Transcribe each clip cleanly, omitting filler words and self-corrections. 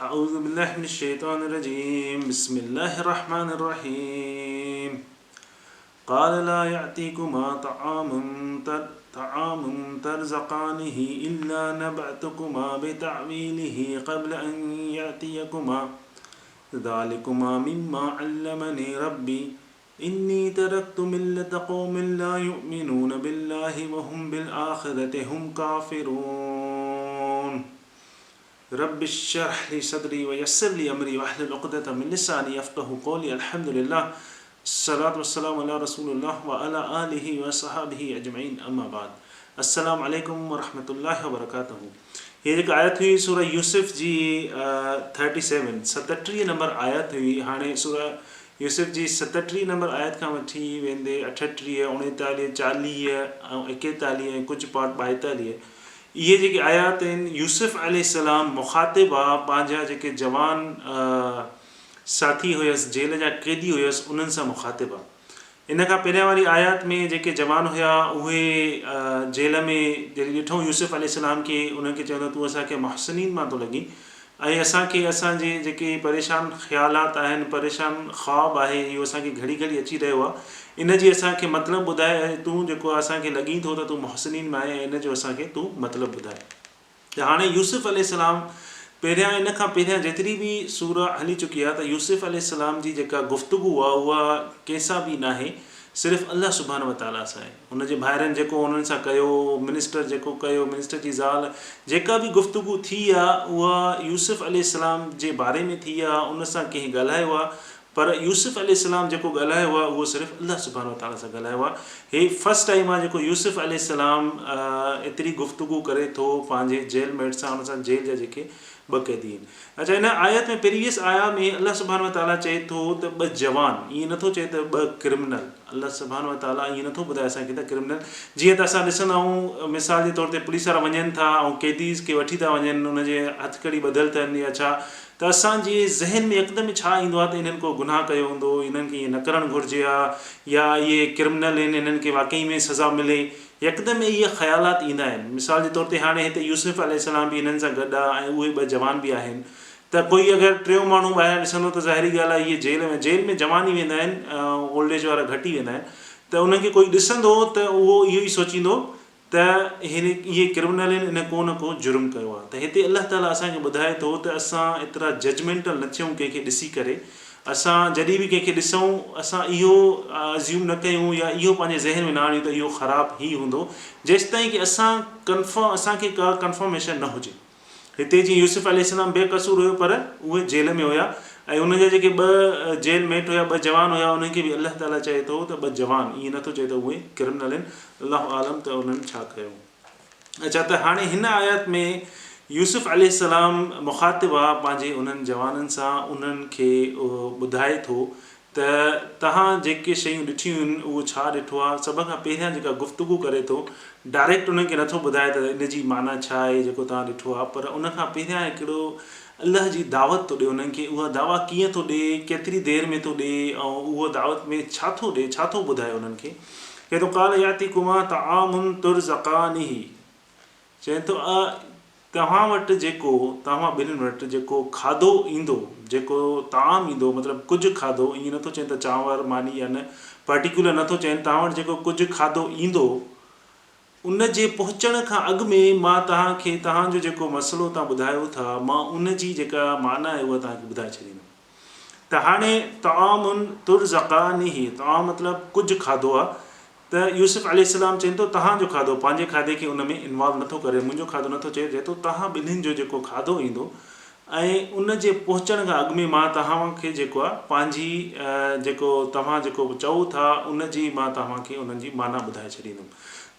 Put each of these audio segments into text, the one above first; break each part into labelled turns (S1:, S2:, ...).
S1: اعوذ بالله من الشيطان الرجيم بسم الله الرحمن الرحيم قال لا يأتيكما طعام طعام ترزقانه إلا نبأتكما بتأويله قبل أن يأتيكما ذلكما مما علمني ربي إني تركت ملة قوم لا يؤمنون بالله وهم بالآخرة هم كافرون رب اشرح لي صدري ويسر لي امري واحلل عقدة من لساني يفقهوا قولي الحمد لله الصلوة والسلام علي رسول الله وعلي آله وصحابه اجمعين اما بعد السلام عليڪم ورحمة الله وبرڪاته هي جيڪا آيت هئي سورة يوسف جي ٿرٽي سيون، 37 نمبر آيت هئي. هاڻي سورة يوسف جي 37 نمبر آيت کان وٺي ويندي 38، 39، 40 ۽ 41 ۽ ڪجهه پارٽ 42 اهي جيڪي آيات آهن يوسف عليه السلام مخاطب آ پنهنجا جيڪي جوان ساٿي هيس جيل جا قيدي هيس انهن سان مخاطب آ. ان کان پهريان واري آيات ۾ جيڪي جوان هيا اهي جيل ۾ جڏهن ڏٺئون يوسف عليه السلام کي انهن کي چيو ته تون اسان کي محسنين مان ٿو لڳين ۽ اسان کي اسان جي جيڪي پريشان خيالات آهن پريشان خواب آهي اهو اسان کي گهڙي گهڙي اچي رهيو آهي ان جي اسان کي مطلب ٻڌاء ۽ تون جيڪو اسان کي لڳين ٿو ته تون محسنين مان آهين ۽ ان جو اسان کي تون مطلب ٻڌاء ته هاڻي يوسف عليه السلام پهريان ان کان پهريان جيتري به سورة هلي چڪي آهي ته يوسف عليه السلام جي جيڪا گفتگو آهي اها ڪنهن سان به ناهي صرف الله سبحانه وتعاليٰ سان آهي. هن جي ڀائرن جيڪو انهن سان ڪيو، منسٽر جيڪو ڪيو، منسٽر جي زال، جيڪا به گفتگو ٿي آ، اها يوسف عليه السلام جي باري ۾ ٿي آ، ان سان ڪنهن ڳالهايو آ، پر يوسف عليه السلام جيڪو ڳالهايو آ، اهو صرف الله سبحانه وتعاليٰ سان ڳالهايو آ. هي فرسٽ ٽائيم آ جيڪو يوسف عليه السلام ايتري گفتگو ڪري ٿو پنهنجي جيل ميٽ سان، ان سان جيل جا جيڪي ٻه قيدي آهن. اڇا ان آيت ۾ پريويس آيا ۾ الله سبحانه وتعاليٰ چئي ٿو ته ٻه جوان، ائين نٿو چئي ته ٻه ڪرمنل. الله سبحانه وتعاليٰ ائين نٿو ٻڌائي اسان کي ته ڪرمنل، جيئن ته اسان ڏسندا آهيون مثال جي طور تي پوليس وارا وڃن ٿا ۽ قيديز کي وٺي ٿا وڃن ان جي هٿڪڙي ٻڌل اٿن يا ڇا ته اسان جي ذهن ۾ يڪدم ڇا ايندو آهي ته انهن ڪو گناهه ڪيو هوندو انهن کي ائين نه ڪرڻ گهرجي ها يا اهي ڪرمنل آهن انهن کي واقعي ۾ سزا ملي يڪدم اهي خيالات ايندا آهن. مثال جي طور تي هاڻي هتي يوسف عليه السلام به انهن سان گڏ آ ۽ اهي ٻه جوان به آهن ته ڪوئي اگر ٽيون ماڻهو ٻاهران ڏسندو ته ظاهري ڳالهه آهي اهي جيل ۾ جيل ۾ جوان ئي ويندا آهن اولڊ ايج وارا گهٽ ئي ويندا آهن ته انهن کي ڪوئي ڏسندو ته اهو اهو ئي سوچيندو ته هن اهي ڪرمنل آهن ان ڪو نه ڪو جرم ڪيو آهي ته هتي الله تعالي اسان کي ٻڌائي ٿو ته اسان ايترا ججمينٽل نه ٿيون ڪنهن کي ڏسي ڪري اسان جڏهن به ڪنهن کي ڏسون اسان اهو ازيوم نه ڪيون يا اهو پنهنجي ذهن ۾ نه آڻيون ته اهو خراب ئي هوندو جيستائين ڪي اسان ڪنفرم اسان کي ڪا ڪنفرميشن نه هجي. هتي جيئن يوسف عليه السلام بي قصور هيو پر اهي جيل ۾ هيا ۽ انهن جا جيڪي ٻه جيل ميٽ هيا ٻه جوان هيا انهن کي به الله تعالي چئي ٿو ته ٻه جوان ائين نٿو چئي ته اهي ڪرمنل آهن الله اعلم ته انهن ڇا ڪيو. اڇا ته هاڻي هن آيت ۾ يوسف عليه السلام مخاطب آ پنهنجي انهن جوانن سان انهن کي ٻڌائي ٿو ته توهان جيڪي شيون ڏٺيون آهن اهو ڇا ڏٺو آ سڀ کان پهريان جيڪا گفتگو ڪري ٿو ڊائريڪٽ انهن کي نٿو ٻڌائي ته ان جي معنيٰ ڇا آهي جيڪو توهان ڏٺو آ پر ان کان پهريان هڪڙو الله جي دعوت ٿو ڏي انهن کي اها دعويٰ ڪيئن ٿو ڏي ڪيتري دير ۾ ٿو ڏي ۽ اهو دعوت ۾ ڇا ٿو ڏي ڇا ٿو ٻڌائي انهن کي چئي ٿو قال ياتيڪما طعام ترزقانه چئي ٿو توهان وٽ جيڪو توهان ٻنهين وٽ جيڪو کاڌو ايندو جيڪو طعام ايندو مطلب ڪجهه کاڌو ائين نٿو چئين ته چانور ماني يا نه پرٽيڪيولر نٿو چئين توهان وٽ جيڪو ڪجهه کاڌو ايندو ان جي پهچڻ کان اڳ ۾ مان توهان کي توهان جو جيڪو مسئلو توهان ٻڌايو ٿا مان ان جي جيڪا معنيٰ آهي اها توهان کي ٻڌائي ڇڏيندم ته هاڻي طعام ترزقانه طعام مطلب ڪجهه کاڌو آ ته يوسف عليه السلام چين ٿو توهان جو کاڌو پنهنجي کاڌي کي ان ۾ انوالو نٿو ڪري منهنجو کاڌو نٿو چئي چئي ٿو توهان ٻنهين جو جيڪو کاڌو ايندو ۽ ان جي پهچڻ کان اڳ ۾ مان توهان کي جيڪو آ پنهنجي جيڪو توهان جيڪو چئو ٿا ان جي مان توهان کي انهن جي معنيٰ ٻڌائي ڇڏيندم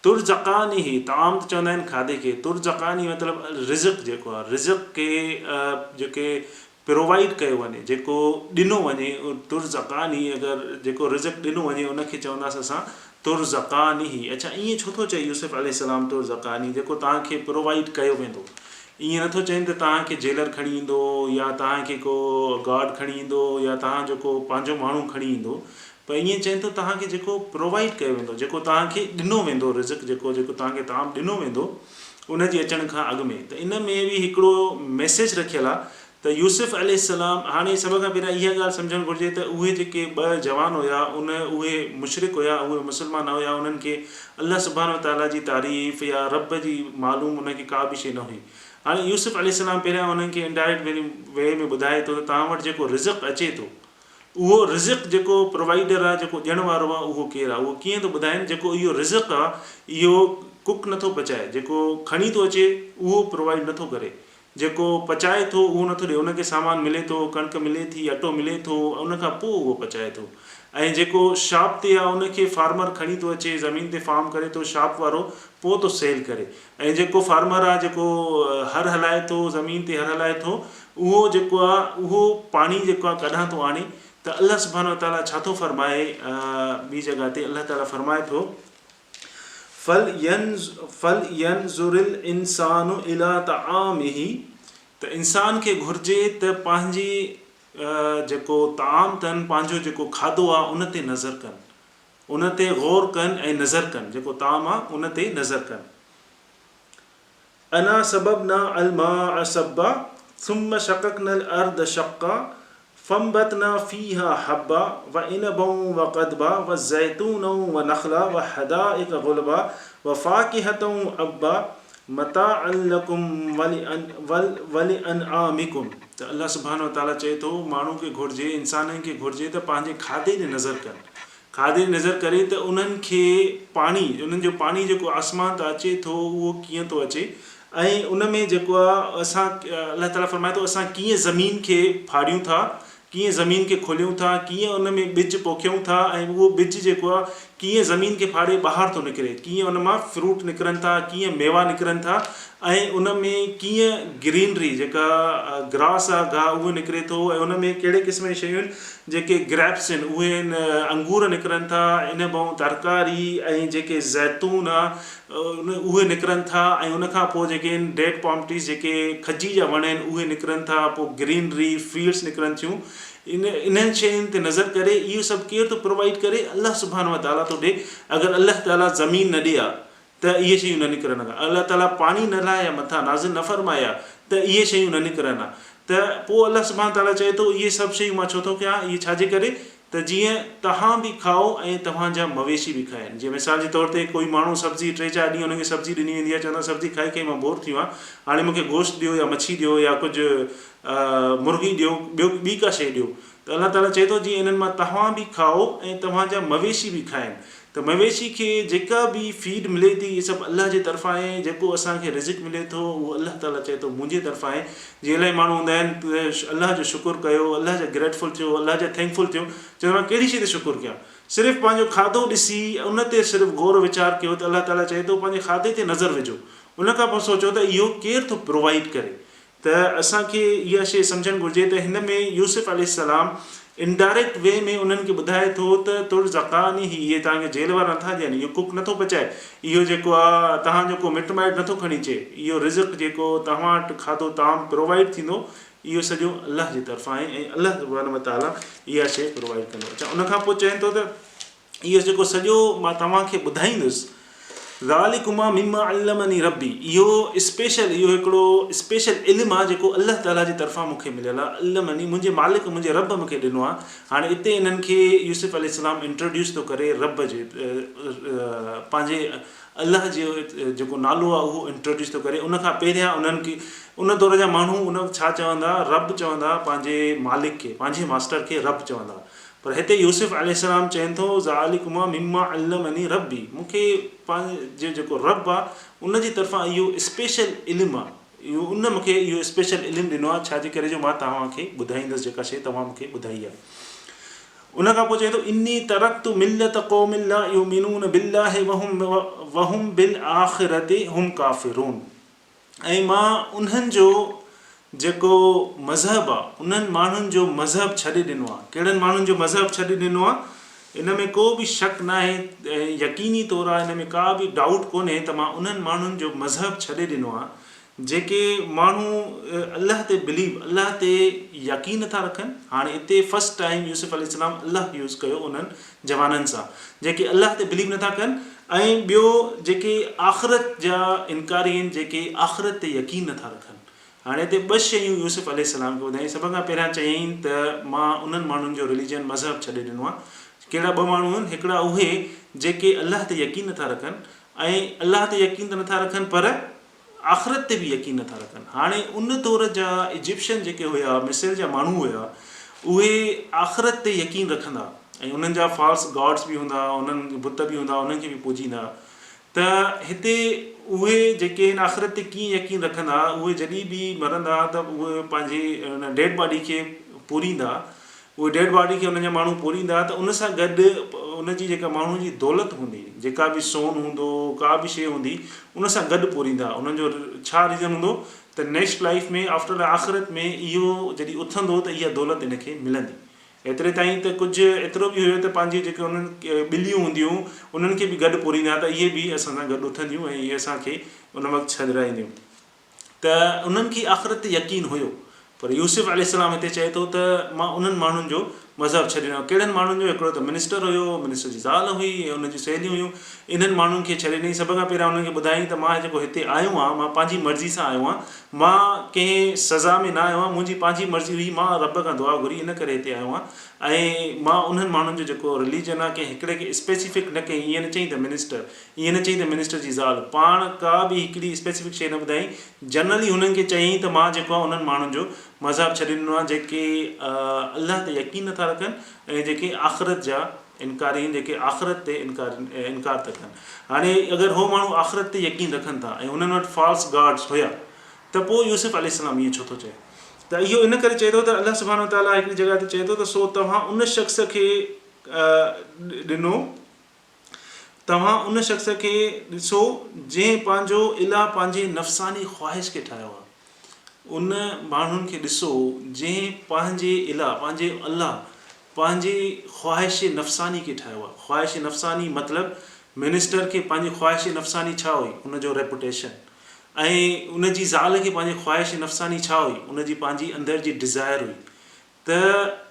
S1: ترزقانه طعام ته چوندا آهن کاڌي کي ترزقانه مطلب رزق جيڪو آ رزق کي جيڪي پرووائيڊ ڪيو وڃي، جيڪو ڏنو وڃي، ترزقانه اگر جيڪو رزق ڏنو وڃي ان کي چونداسين اسان ترزقانه اڇا ائين ڇو ٿو چئي يوسف عليه السلام ترزقانه جيڪو توهان کي پرووائيڊ ڪيو ويندو ائين نٿو چئين ته توهان کي جيلر کڻي ايندو يا توهان کي ڪو گارڊ کڻي ايندو يا توهان جو ڪو پنهنجو ماڻهو کڻي ايندو پر ائين چئين ٿو توهان کي جيڪو پرووائيڊ ڪيو ويندو جيڪو توهان کي ڏنو ويندو رزق جيڪو جيڪو توهان کي طعام ڏنو ويندو ان جي اچڻ کان اڳ ۾ ته ان ۾ به هڪڙو ميسيج رکيل آهي ته يوسف عليه السلام هاڻي سڀ کان پهريان اها ڳالهه سمجهڻ گهرجي ته اهي جيڪي ٻه جوان هيا ان اهي مشرڪ هيا اهي مسلمان نه هيا انهن کي الله سبحانه وتعاليٰ جي تعريف يا رب جي معلوم انهن کي ڪا به شيء نه هئي هاڻي يوسف عليه السلام پهريان انهن کي انڊائريڪٽ وي ۾ ٻڌائي ٿو ته توهان وٽ جيڪو رزق اچي ٿو اهو رزق جيڪو پرووائيڊر آهي جيڪو ڏيڻ وارو آهي اهو ڪير آهي اهو ڪيئن ٿو ٻڌائين جيڪو اهو رزق آهي اهو ڪڪ نٿو پچائي جيڪو کڻي ٿو اچي اهو پرووائيڊ نٿو ڪري جيڪو پچائي ٿو اهو نٿو ڏئي، ان کي سامان ملي ٿو، ڪڻڪ ملي ٿي، اٽو ملي ٿو، ان کان پوء اهو پچائي ٿو ۽ جيڪو شاپ تي آهي ان کي فارمر کڻي ٿو اچي، زمين تي فارم ڪري ٿو شاپ وارو پوء ٿو سيل ڪري ۽ جيڪو فارمر آهي جيڪو هر هلائي ٿو، زمين تي هر هلائي ٿو اهو جيڪو آهي اهو پاڻي جيڪو آهي ڪڏهن ٿو آڻي ته الله سبحانه وتعاليٰ ڇا ٿو فرمائي ٻي جڳهه تي الله تعاليٰ فرمائي ٿو. فلينظر الانسان الي طعامه ته انسان کي گهرجي ته پنهنجي جيڪو طعام اٿن پنهنجو جيڪو کاڌو آهي ان تي نظر ڪن ان تي غور ڪن ۽ نظر ڪن جيڪو طعام آهي ان تي نظر ڪن. انا صببنا الماء صبا ثم شققنا الارض شقا فانبتنا فيها حبا وعنبا وقضبا وزيتونا ونخلا وحدائق غلبا وفاڪهة وابا متاعا لڪم ولانعامڪم ته الله سبحانه وتعاليٰ چئي ٿو ماڻهو کي گهرجي انسانن کي گهرجي ته پنهنجي کاڌي ڏي نظر ڪن کاڌي ڏي نظر ڪري ته انهن کي پاڻي انهن جو پاڻي جيڪو آسمان تان اچي ٿو اهو ڪيئن ٿو اچي ۽ ان ۾ جيڪو آهي اسان الله تعالي فرمائي ٿو اسان ڪيئن زمين کي ڦاڙيون ٿا ڪيئن زمين کي کوليون ٿا ڪيئن ان ۾ ٻج پوکيون ٿا ۽ اهو ٻج جيڪو آهي ڪيئن زمين کي ڦاڙي ٻاهر ٿو نڪري ڪيئن ان مان فروٽ نڪرن ٿا ڪيئن ميوا نڪرن ٿا ۽ ان ۾ ڪيئن گرينري جيڪا گراس آهي گاهه اهو نڪري ٿو ۽ ان ۾ ڪهڙي قسم جون شيون آهن جيڪي گريپس آهن اهي آهن انگور نڪرن ٿا ان مان ترڪاري ۽ جيڪي زيتون آ اهي نڪرن ٿا ۽ ان کان پوء جيڪي آهن ڊيٽ پام ٽريز جيڪي کجي جا وڻ آهن اهي نڪرن ٿا پوء گرينري فيلڊس نڪرن ٿيون ان انهن شين تي نظر ڪري اهو سڀ ڪير ٿو پرووائيڊ ڪري الله سبحانه وتعاليٰ ٿو ڏي اگر الله تعاليٰ زمين نه ڏي ها ته اهي شيون نه نڪرن ها. الله تعاليٰ پاڻي نه لاهي ها مٿان نازل نه فرمائي ها ته اهي شيون نه نڪرن ها. ته پوء الله سبحانه تعاليٰ چئي ٿو اهي سڀ شيون مان ڇو ٿو ڪيان؟ اهي ڇا جي ڪري؟ ته جيئن توهان به کائو ۽ توهان جا مويشي به کائن. جيئن مثال جي طور تي ڪوئي ماڻهو سبزي ٽي چار ڏينهن ان کي سبزي ڏني ويندي آهي چوندو آهي سبزي کائي کائي مان بور ٿي ويو آهيان هاڻي مون کي گوشت ڏيو يا مڇي ڏيو يا ڪجهه مرغي ڏيو ٻيو ٻي ڪا شيء ڏيو ته الله تعاليٰ چئي ٿو جيئن انهن مان توهان به کائو ۽ توهان جا مويشي به کائن ته مويشي کي جيڪا به فيڊ ملي ٿي اهي سڀ الله جي طرفان آهي جيڪو اسان کي رزق ملي ٿو اهو الله تعاليٰ چئي ٿو منهنجي طرفان آهي جيئن الاهي ماڻهو هوندا آهن ته الله جو شڪر ڪيو الله جا گريٽفل ٿيو الله جا ٿينڪفل ٿيو چوندو مان ڪهڙي شيء تي شڪر ڪيان صرف پنهنجو کاڌو ڏسي ان تي صرف غور ويچار ڪيو ته الله تعاليٰ چئي ٿو پنهنجي کاڌي تي نظر وجهو ان کان پوء سوچو ته اهو ڪير ٿو پرووائيڊ ڪري ته اسان کي اها شيء سمجهڻ گهرجي ته هن ۾ يوسف عليه السلام انڊائريڪٽ وي ۾ انهن کي ٻڌائي ٿو ته ترزقانه اهي توهان کي جيل وارا نٿا ڏين، اهو ڪڪ نٿو پچائي، اهو جيڪو آ توهان جو ڪو مٽ مائٽ نٿو کڻي اچي، اهو رزق جيڪو توهان وٽ کاڌو طعام پرووائيڊ ٿيندو اهو سڄو الله جي طرفان آهي ۽ الله سبحانه وتعاليٰ اها شيء پرووائيڊ ڪندو. اڇا ان کان پوء چين ٿو ته. اهو جيڪو سڄو مان توهان کي ٻڌائيندس، ذلڪما مما علمني ربي، اهو اسپيشل، اهو هڪڙو اسپيشل علم آهي جيڪو الله تعاليٰ جي طرفان مون کي مليل آهي، علمني، منهنجي مالڪ، منهنجي رب مون کي ڏنو آهي. هاڻي اتي انهن کي يوسف عليه السلام انٽروڊيوس ٿو ڪري رب جي، پنهنجي الله جو جيڪو نالو آهي اهو انٽروڊيوس ٿو ڪري. ان کان پهريان انهن کي، ان دور جا ماڻهو ان وقت ڇا چوندا، رب چوندا پنهنجي مالڪ کي، پنهنجي ماسٽر کي رب چوندا. پر هتي يوسف عليه السلام چين ٿو ذالڪما مما علمني ربي مون کي پنهنجو جيڪو رب آ ان جي طرفان اهو اسپيشل علم آ اهو ان مون کي اهو اسپيشل علم ڏنو آ ڇا جي ڪري جو مان توهان کي ٻڌائيندس جيڪا شيء توهان مون کي ٻڌائي آ. ان کان پوء چئي ٿو اني ترڪت ملت قوم لا يؤمنون بالله وهم وهم بالآخرة هم ڪافرون. ۽ مان انهن جو جيڪو مذهب آ، انهن ماڻهن جو مذهب ڇڏي ڏنو آ. ڪهڙن ماڻهن جو مذهب ڇڏي ڏنو آ؟ ان ۾ ڪو به شڪ ناهي ۽ يقيني طور آ، ان ۾ ڪا به ڊائوٽ ڪونهي ته مان انهن ماڻهن جو مذهب ڇڏي ڏنو آ، جيڪي ماڻهو الله تي بليو، الله تي يقين نٿا رکن. هاڻي اتي فرسٽ ٽائيم يوسف عليه السلام الله يوز ڪيو انهن جوانن سان، جيڪي الله تي بليو نٿا ڪن ۽ ٻيو جيڪي آخرت جا انڪاري آهن، جيڪي آخرت تي يقين نٿا رکن. هاڻي هتي ٻه شيون يوسف عليه السلام کي ٻڌايائين. سڀ کان پهريان چيائين ته مان انهن ماڻهن جو رليجن، مذهب، ڇڏي ڏنو آهي. ڪهڙا ٻه ماڻهو آهن؟ هڪڙا اهي جيڪي الله تي يقين نٿا رکن ۽ الله تي يقين ته نٿا رکن پر آخرت تي به يقين نٿا رکن. هاڻي ان دور جا ايجپشن جيڪي هيا، مصر جا ماڻهو هيا، اهي آخرت تي يقين رکندا ۽ انهن جا فالس گاڊس به هوندا، انهن بت به هوندا، انهن کي به پوڄيندا. ته هتي اهي جيڪي آهن آخرت تي ڪيئن يقين رکندا، اهي جڏهن به مرندا ته اهي پنهنجي ان ڊيڊ باڊي کي پوريندا، اهي ڊيڊ باڊي کي انهن جا ماڻهو پوريندا ته ان سان گڏ ان جي جيڪا ماڻهو جي دولت هوندي، جيڪا به سون هوندو، ڪا به شيء هوندي، ان سان گڏ پوريندا. انهن جو ڇا ريزن هوندو ته نيڪسٽ لائيف ۾ آفٽر آخرت ۾ اهو جڏهن اٿندو ته اها دولت ان کي ملندي. ايتري تائين ته ڪجهه ايترو به هيو ته پنهنجي جيڪي انهن ٻليون هونديون انهن کي به گڏ پوريندا ته اهي به اسان سان گڏ اٿنديون ۽ اهي اسان کي ان وقت ڇڏرائينديون ته انهن کي آخرت تي يقين هيو پر يوسف عليه السلام هتي چئي ٿو ته مان انهن ماڻهن جو مذهب ڇڏي ڏنو ڪهڙن ماڻهن جو هڪڙو ته منسٽر هيو منسٽر جي زال هئي ۽ ان جون سهيليون هيون انهن ماڻهن کي ڇڏي ڏني سڀ کان پهريان انهن کي ٻڌايائين ته مان جيڪو هتي آيو آهيان مان پنهنجي مرضي سان آيو آهيان مان ڪنهن سزا ۾ نه آيو آهيان، منهنجي پنهنجي مرضي هئي، مان رب کان دعا گهري ان ڪري هتي آيو آهيان ۽ مان انهن ماڻهن جو جيڪو رليجن آهي ڪنهن هڪڙي کي اسپيسيفڪ نه ڪيائين، ائين نه چيائين ته منسٽر، ائين نه چيائين ته منسٽر جي زال، پاڻ ڪا به هڪڙي اسپيسيفڪ شيء نه ٻڌايائين، جنرلي هنن کي چيائين ته مان جيڪو آهي انهن ماڻهن جو مذهب ڇڏي ڏنو آهي جيڪي الله تي يقين نٿا رکن ۽ جيڪي آخرت جا انڪاري آهن، جيڪي آخرت تي انڪار ٿا ڪن. هاڻي اگر هو ماڻهو آخرت تي يقين رکن ٿا ۽ هنن وٽ فالس گاڊس هيا ته پوء يوسف عليه السلام ائين ڇو ٿو چئي؟ ته اهو ان ڪري چئي ٿو ته الله سبحانه وتعاليٰ هڪڙي جڳهه تي چئي ٿو ته سو توهان ان شخص کي ڏنو، توهان ان شخص کي ڏسو جنهن پنهنجو اله پنهنجي نفساني خواهش کي ٺاهيو آهي. ان ماڻهن کي ڏسو جنهن پنهنجي اله، پنهنجي الله، پنهنجي خواهش نفساني کي ٺاهيو آهي. خواهش نفساني مطلب منسٽر کي پنهنجي خواهش نفساني ڇا هئي؟ ان جو ريپوٽيشن ۽ ان جي زال کي پنهنجي خواهش نفساني ڇا هئي؟ ان جي پنهنجي اندر جي ڊزائر هئي ته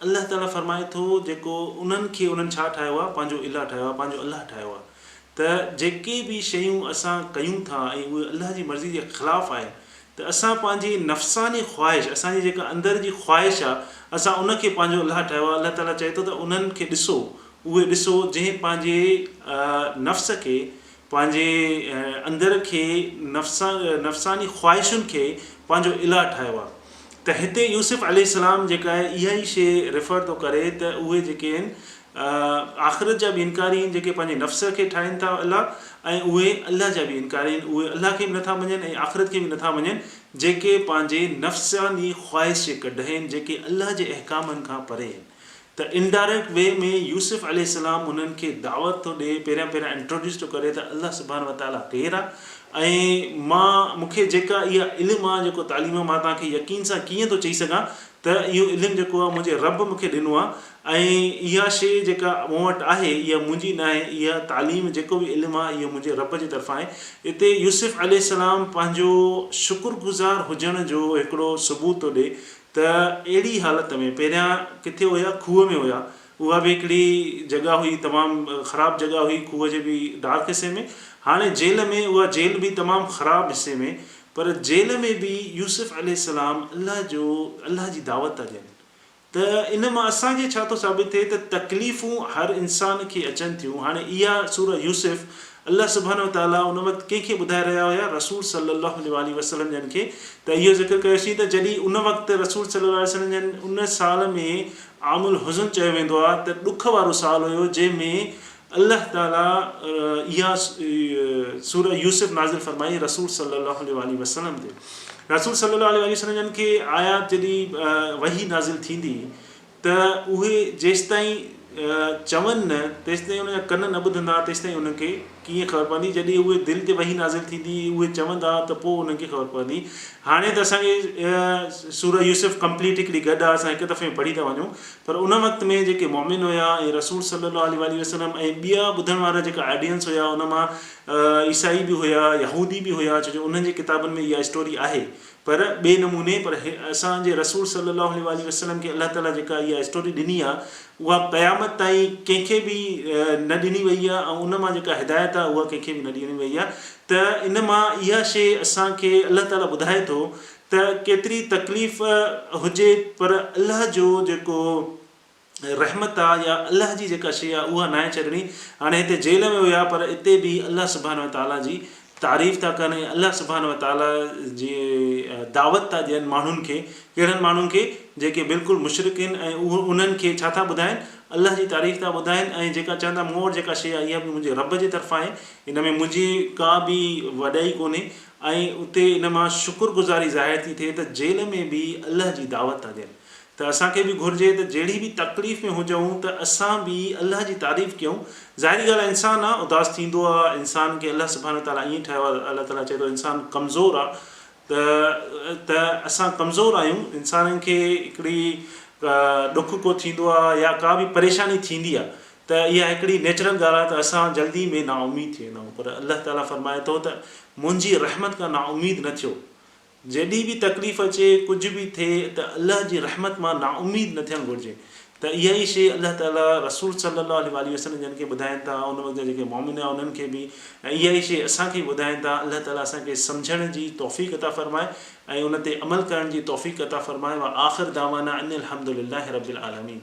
S1: الله تعالي فرمائي ٿو جيڪو انهن کي انهن ڇا ٺاهيو آهي؟ پنهنجو اله ٺاهيو آهي، پنهنجو الله ٺاهيو آهي ته جيڪي به شيون اسان ڪيون ٿا ۽ اهي الله جي مرضي جي خلاف آهن ته اسان پنهنجي نفساني خواهش، اسان جي جيڪا اندر جي خواهش آهي، اسان ان کي پنهنجو الله ٺاهيو آهي، الله تعاليٰ چئي ٿو ته انهن کي ڏسو، اهي ڏسو جنهن پنهنجي نفس کي، پنهنجي اندر کي، نفساني خواهشن کي پنهنجو اله ٺاهيو آهي. ته هتي يوسف عليه السلام جيڪا آهي اها ئي شيء ريفر ٿو ڪري ته اهي جيڪي آهن آخرت جا به انڪاري آهن جيڪي پنهنجي نفس کي ٺاهين ٿا الله ۽ اهي الله جا به انڪاري آهن اهي الله کي به نٿا مڃين ۽ آخرت کي به نٿا مڃين جيڪي پنهنجي نفساني خواهش جي ڪڍ آهن جيڪي الله جي احڪامن کان پري آهن ته انڊائريڪٽ وي ۾ يوسف عليه السلام انهن کي دعوت ٿو ڏئي پهريان پهريان انٽروڊيوس ٿو ڪري ته الله سبحانه وتعاليٰ ڪير آهي ۽ مان مون کي جيڪا اها علم آهي جيڪو تعليم آهي مان توهان کي يقين سان ڪيئن ٿو چئي سگهان ته اهو علم جيڪو آهي منهنجي رب مون کي ڏنو آهي ۽ اها شيء جيڪا مون وٽ آهي اها منهنجي ناهي، اها تعليم جيڪو به علم آهي اهو منهنجي رب جي طرفان آهي. اتي يوسف عليه السلام پنهنجو شڪر گذار هجڻ جو هڪڙو ثبوت ٿو ڏئي ته اهڙي حالت ۾ پهريان ڪٿي هيا کوهه ۾ هيا اها به هڪڙي جڳهه هئي تمام خراب جڳهه هئي کوهه جي به ڊارڪ حصي ۾ هاڻي جيل ۾ اها جيل به تمام خراب حصي ۾ پر جيل ۾ به يوسف عليه السلام الله جو الله جي دعوت ٿا ڏين ته ان مان اسان کي ڇا ٿو ثابت ٿئي ته تڪليفون هر انسان کي اچن ٿيون. هاڻي اها سوره يوسف الله سبحانه وتعاليٰ ان وقت ڪنهن کي ٻڌائي رهيا هيا؟ رسول صلّي الله عليه واٰله وسلّم جن کي ته اهو ذڪر ڪيوسين ته جڏهن ان وقت رسول صلّي الله عليه وسلّم جن ان سال ۾ عام الحزن چيو ويندو آهي ته ڏک وارو سال هيو جنهن ۾ الله تعاليٰ اها سورة يوسف نازل فرمائي رسول صلي الله عليه واٰله وسلم تي. رسول صلي الله عليه واٰله وسلم جن کي آيات جڏهن وحي نازل ٿيندي ته اهي جيستائين چون نه تيستائين انهن جا ڪن نه ٻڌندا تيستائين انهن کي ڪيئن خبر پوندي جڏهن اهي دل تي وحي نازل ٿيندي اهي چوندا ته پوء انهن کي خبر پوندي هاڻي ته اسان کي سورة يوسف ڪمپليٽ هڪڙي گڏ آهي اسان هڪ دفعي ۾ پڙهي ٿا وڃون پر ان وقت ۾ جيڪي مؤمن هيا ۽ رسول صلّي الله عليه واٰله وسلّم ۽ ٻيا ٻڌڻ وارا جيڪا آڊينس هيا ان مان عيسائي به هيا يهودي به هيا ڇو جو انهن جي ڪتابن ۾ اها اسٽوري آهي پر ٻئي نموني پر اسان جي رسول صلّي الله عليه واٰله وسلّم کي الله تعالي جيڪا اها اسٽوري ڏني آهي اها قيامت تائين ڪنهن کي به نه ڏني وئي آهي ۽ ان مان جيڪا هدايت آهي اها ڪنهن کي به نه ڏني وئي آهي ته ان مان اها شيء اسان کي الله تعالي ٻڌائي ٿو ته ڪيتري تڪليف هجي پر الله جو جيڪو رحمت آ يا الله جي جيڪا شيء آ اها ناهي ڇڏڻي. هاڻي هتي جيل ۾ هيا پر اتي به الله سبحانه وتعاليٰ جي تعريف ٿا ڪن ۽ الله سبحانه وتعاليٰ جي دعوت ٿا ڏين ماڻهن کي. ڪهڙن ماڻهن کي؟ جيڪي بلڪل مشرڪ آهن ۽ اهو انهن کي ڇا ٿا ٻڌائين؟ الله جي تعريف ٿا ٻڌائين ۽ جيڪا چون ٿا مون وٽ جيڪا شيء آ اها به منهنجي رب جي طرفان آهي ان ۾ منهنجي ڪا به وڏائي ڪونهي ۽ اتي ان مان شڪر گذاري ظاهر ٿي ٿئي ته جيل ۾ به الله جي دعوت ٿا ڏين. ته اسان کي به گهرجي ته جهڙي به تڪليف ۾ هجون ته اسان به الله جي تعريف ڪيون. ظاهري ڳالهه آهي انسان آ اداس ٿيندو آ، انسان کي الله سبحانه وتعاليٰ ائين ٺاهيو آ، الله تعاليٰ چئي ٿو انسان ڪمزور آ ته ته اسان ڪمزور آهيون، انسانن کي هڪڙي ڏک ڪو ٿيندو آ يا ڪا به پريشاني ٿيندي آ ته اها هڪڙي نيچرل ڳالهه آ ته اسان جلدي ۾ نااميد ٿي ويندا آهيون پر الله تعاليٰ فرمائي ٿو ته منهنجي رحمت کان نااميد نه ٿيو. جيڏي به تڪليف اچي، ڪجهه به ٿئي ته الله جي رحمت مان نااميد نه ٿيڻ گهرجي ته اها ئي شيء الله تعاليٰ رسول صلّي الله عليه واٰله وسلّم جن کي ٻڌائين ٿا، ان وقت جا جيڪي مؤمن هيا انهن کي به ۽ اها ئي شيء اسان کي به ٻڌائين ٿا، الله تعاليٰ اسان کي سمجهڻ جي توفيق عطا فرمائي ۽ ان تي عمل ڪرڻ جي توفيق عطا فرمائي واخر دعوانا ان الحمد لله رب العالمين.